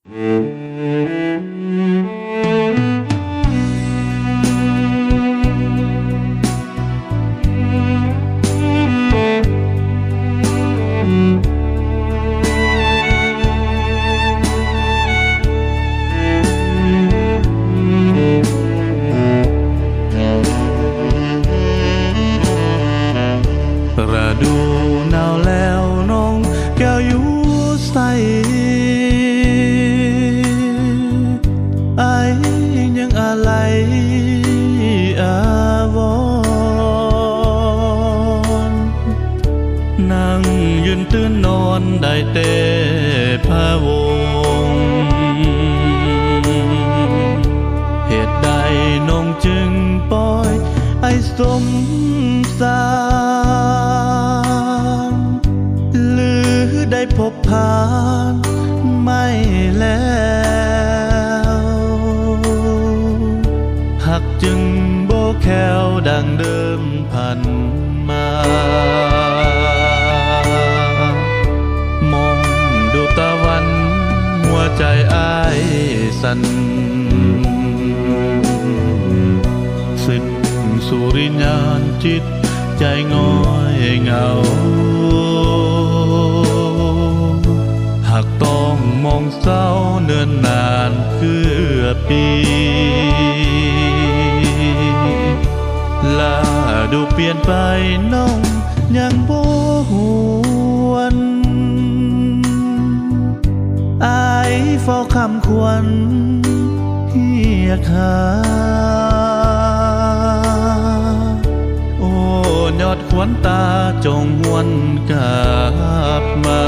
ລະດູໜາວແລ້ວ ນ້ອງແກ້ວຢູ່ໃສ? ອ້າຍຍັງອາໄລອາວອນ ນັ່ງຢືນຕື່ນນອນໄດ້ແຕ່ພະວົງ. ເຫດໃດນ້ອງຈຶ່ງປ່ອຍອ້າຍສົມສານ ຫຼືໄດ້ພົບຜ່ານໃໝ່ແລ້ວ ຮັກຈຶ່ງບໍ່ແຄ້ວດັ່ງເດີມ ຜ່ານມາ. ມອງດູຕາວັນ ຫົວໃຈອ້າຍສັ່ນ ສຶດສຸລິຍານຈິດໃຈງ່ອຍເຫງົາ ຫາກຕ້ອງມອງ ເສົ້າເນີນນານເກືອປີ ລະດູປ່ຽນໄປ ນ້ອງຍັງບໍ່ຫວນ ອ້າຍເຝົ້າຄຳຂວັນຮຽກຫາ ໂອ້ ຍອດ ຄວັນຕາຈົ່ງຫວນກັບມາ.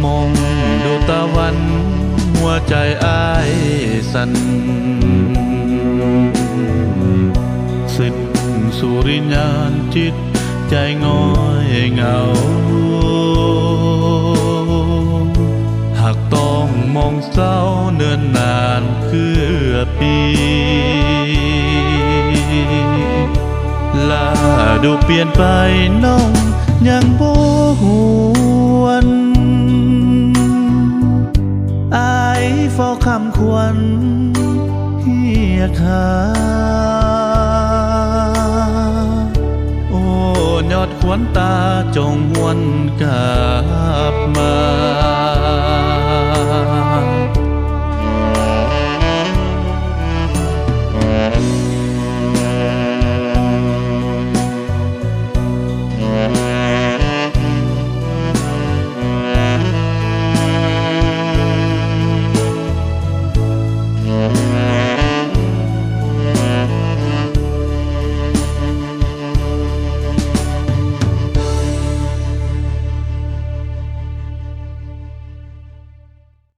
ມອງດູຕາວັນ ຫົວໃຈອ້າຍສັ່ນ ສຶດສຸລິຍານຈິດໃຈງ່ອຍເຫງົາ ຫາກຕ້ອງມອງ ເສົ້າເນີນນານເກືອປີ ລະດູປ່ຽນໄປ ນ້ອງຍັງບໍ່ຫວນ ອ້າຍເຝົ້າຄຳຂວັນຮຽກຫາ ໂອ້ ຍອດ ຄວັນຕາຈົ່ງຫວນກັບມາ.